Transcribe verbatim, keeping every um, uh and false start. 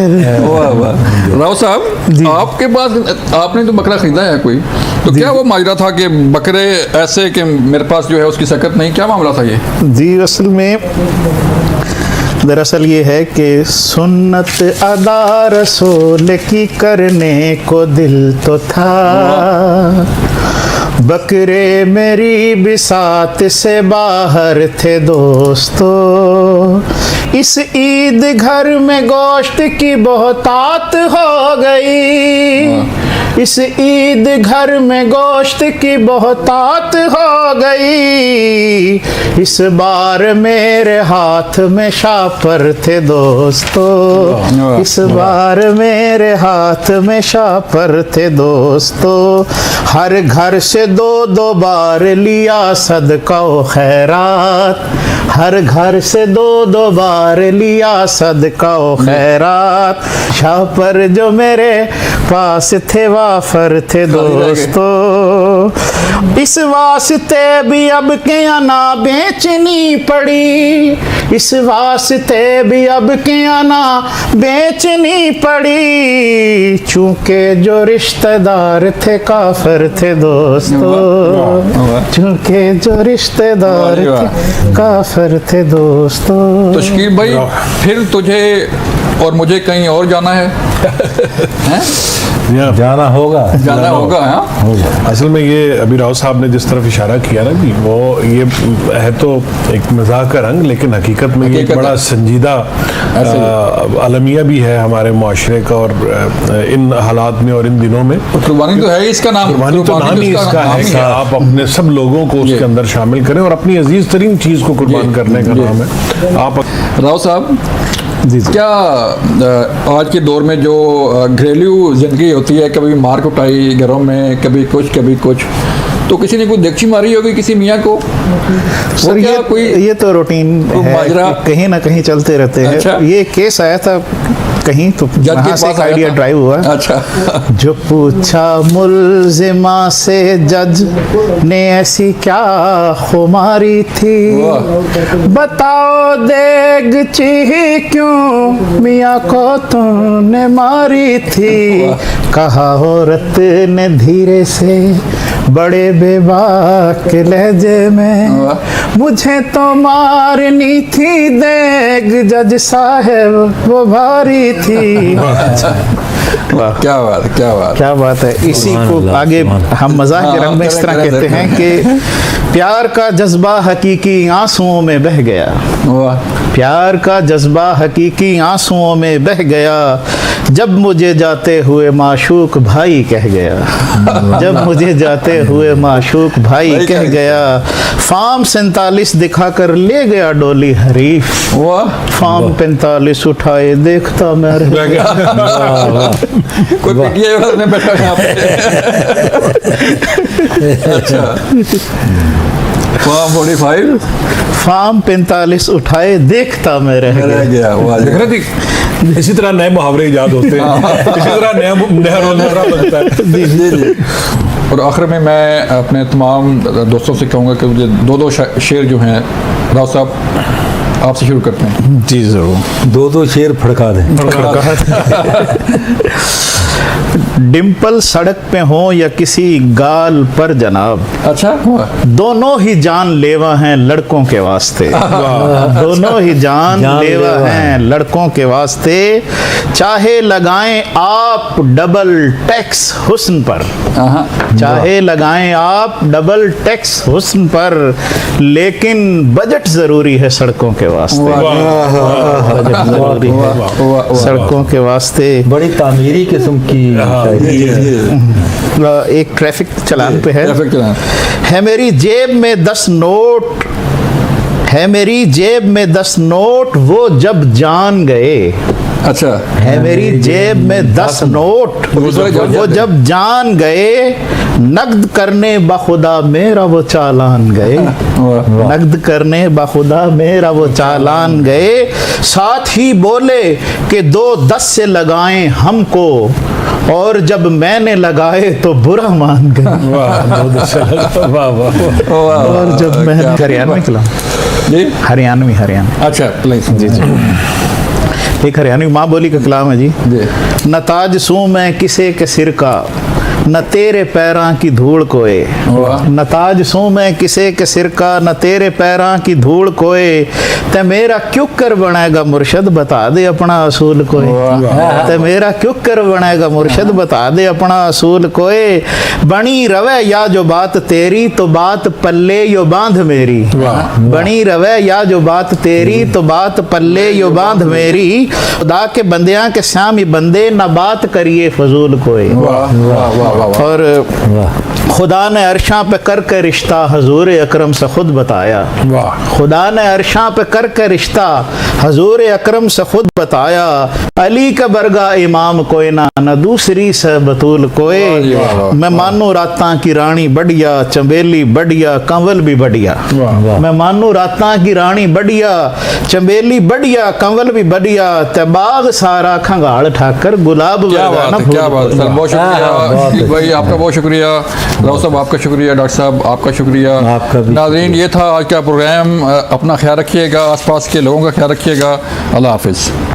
वाह, वाह। राव साहब, जी। आपके पास, आपने तो बकरा खरीदा है कोई, तो जी। क्या वो माजरा था कि बकरे ऐसे कि मेरे पास जो है उसकी सकत नहीं, क्या मामला था ये? जी, असल में दरअसल ये है कि सुन्नत अदा रसूल की करने को दिल तो था, बकरे मेरी बिसात से बाहर थे दोस्तों। इस ईद घर में गोश्त की बहुतात हो गई, इस ईद घर में गोश्त की बहुतात हो गई। इस बार मेरे हाथ में शापर थे दोस्तों, वाह, इस वाह। बार मेरे हाथ में शापर थे दोस्तों। हर घर से दो दो बार लिया सदका व खैरात, हर घर से दो दो बार लिया सदका व खैरात। शापर जो मेरे पास थे, वाफर थे दोस्तों। इस वास्ते भी अब के आना बेचनी पड़ी, इस वास्ते भी अब के आना बेचनी पड़ी। चूंकि जो रिश्तेदार थे काफिर थे दोस्तों, वाह, वाह, वाह। चूंकि जो रिश्तेदार वाह जी, वाह। थे काफिर थे दोस्तों। तो शकील भाई, वाह। फिर तुझे और मुझे कहीं और जाना है? हैं? या। जाना होगा। जाना होगा, हाँ? होगा। असल में ये अभी राव साहब ने जिस तरफ इशारा किया ना कि वो ये है तो एक मजाक का रंग, लेकिन हकीकत में ये एक हकीकत बड़ा है। संजीदा, ऐसे ही। अ, अलमिया भी है हमारे मुआशरे का और, अ, इन हालात में और इन दिनों में। और कुर्बानी तो है ही इसका नाम, कुर्बानी तो कुर्बानी नाम तो ही इसका इसका नाम है ही कि है। आप अपने सब लोगों को जी। उसके अंदर शामिल करें और अपनी अजीज तरीन चीज़ को कुर्बान जी। करने का जी। नाम है। आप राव साहब, जी, जी। क्या, अ, आज के दौर में जो, अ, घरेलू जिंदगी होती है, कभी मार कुटाई घरों में, कभी कुछ, कभी कुछ, तो किसी ने कोई देखी मारी होगी किसी मियाँ को? वो सर, क्या ये, कोई, ये तो रूटीन कोई है, माजरा? कहीं ना कहीं चलते रहते हैं। अच्छा। ये केस आया था कहीं, तो जज के वहाँ से पास एक आया आइडिया था। ड्राइव हुआ। अच्छा। जो पूछा मुलजिमा से जज ने ऐसी क्या खुमारी थी, वाह। बताओ देगची क्यों मियाँ को तूने मारी थी, वाह। कहा औरत ने धीरे से बड़े बेबाक लहजे में, वाह। मुझे तो मारनी थी देग जज साहब, वो भारी थी। वाह। क्या बात, क्या बात। क्या बात है। इसी सुभान को अल्लाह, आगे सुभान अल्लाह। हम मजाक के हाँ, रंग में इस करें, तरह करें, कहते करें। हैं कि प्यार का जज्बा हकीकी आंसुओं में बह गया। वाह। प्यार का जज्बा हकीकी आंसुओं में बह गया, जब मुझे जाते हुए माशूक भाई कह गया, जब मुझे जाते हुए माशूक भाई भाई कह कह गया। गया, फार्म सैंतालीस दिखाकर ले गया डोली हरीफ। वाह। फार्म वाह। पैंतालीस उठाए देखता मैं रह गया। वाह, वाह। कोई वाह। पीटीआई वाला नहीं बैठा यहाँ पे। अच्छा। Farm forty five. फार्म पैंतालीस उठाए देखता मैं रह रह गया। गया, वाह जी। देख रहे थे, इसी तरह नए मुहावरे ईजाद होते हैं, हाँ। इसी तरह नया, नया रोजमर्रा बनता है। जी, जी, जी। और आखिर में मैं अपने तमाम दोस्तों से कहूँगा कि मुझे दो दो शा-, शेर जो हैं, राव साहब, आपसे शुरू करते हैं। जी, जरूर। दो दो शेर फड़का दें। फड़का दें। डिम्पल सड़क पे हो या किसी गाल पर जनाब, अच्छा। दोनों ही जानलेवा हैं लड़कों के वास्ते। वाह। दोनों ही जानलेवा जानलेवा हैं हैं। लड़कों के वास्ते। चाहे लगाएं आप डबल टैक्स हुस्न पर, हाँ। चाहे लगाएं आप डबल टैक्स हुस्न पर, लेकिन बजट जरूरी है सड़कों के वास्ते। वाह, वाह, वाह, वाह। बजट जरूरी है वाह, वाह, वाह, वाह। सड़कों के वास्ते। बड़ी तामीरी किस्म की हाँ, शायरी। जी, जी, जी। अ, एक ट्रैफिक चालान पे है। ट्रैफिक चालान। है मेरी जेब में दस नोट, है मेरी जेब में दस नोट, वो जब जान गए। अच्छा। है मेरी जेब में दस नोट, वो जब जान गए। वो जब जान गए, नकद करने बखुदा मेरा वो चालान गए। वाह। नकद करने बखुदा मेरा वो चालान गए। साथ ही बोले कि दो दस से लगाएं हमको, और जब मैंने लगाए तो बुरा मान गए। वाह, दो दस से लगा-, वाह, वाह, वाह। वाह, और जब वाह, मैंने क्या हरियाणवी बात। कलाम। जी? हरियाणवी, हरियाणवी। अच्छा, please। जी, जी। एक हरियाणवी माँ बोली का कलाम है जी। जी। न ताज सूं मैं किसे के सिर का, न तेरे पैरां की धूल कोए। वाह। न ताज सूं मैं किसे के सिर का, न तेरे पैरां की धूल कोए। ते मेरा क्यों कर बनेगा मुर्शद, बता दे अपना असूल कोए। वाह। ते मेरा क्यों कर बनेगा मुर्शद, बता दे अपना असूल कोए। बनी रवे या जो बात तेरी, तो बात पल्ले यो बांध मेरी। वाह। बनी रवे या जो बात तेरी, तो बात पल्ले यो बांध मेरी। खुदा के बंदियां के स्यामी बंदे, ना बात करिए फजूल कोए। वाह, वाह, वाह, वाह, वाह। और खुदा ने अरशां पे करके रिश्ता हजूर अकरम से खुद बताया। वाह। खुदा ने अरशां पे करके रिश्ता हजूर अकरम से खुद बताया। अली के बरगा इमाम कोई ना, ना दूसरी से बतूल कोए। वाह जी, वाह, वाह। मैं मानू रातां की रानी बढ़िया, चंबेली बढ़िया, कंवल भी बढ़िया। वाह। मैं मानू रातां की रानी बढ़िया, चंबेली बढ़िया, कंवल भी बढ़िया, ते बाग सारा खंगाल ठाकर गुलाब क्या वर्गा बात ना है, क्या फूल बात है। कोए। सर, बहुत शुक्रिया। हाँ, बहुत भाई, अच्छा। आपका बहुत शुक्रिया। राव साहब, आपका शुक्रिया। डॉक्टर साहब, आपका शुक्रिया। आपका भी नाज़रीन, शुक्रिया। ये था आज का प्रोग्राम। अ, अपना ख्याल रखिएगा, आसपास के लोगों का ख्याल रखिएगा। अल्लाह हाफिज़।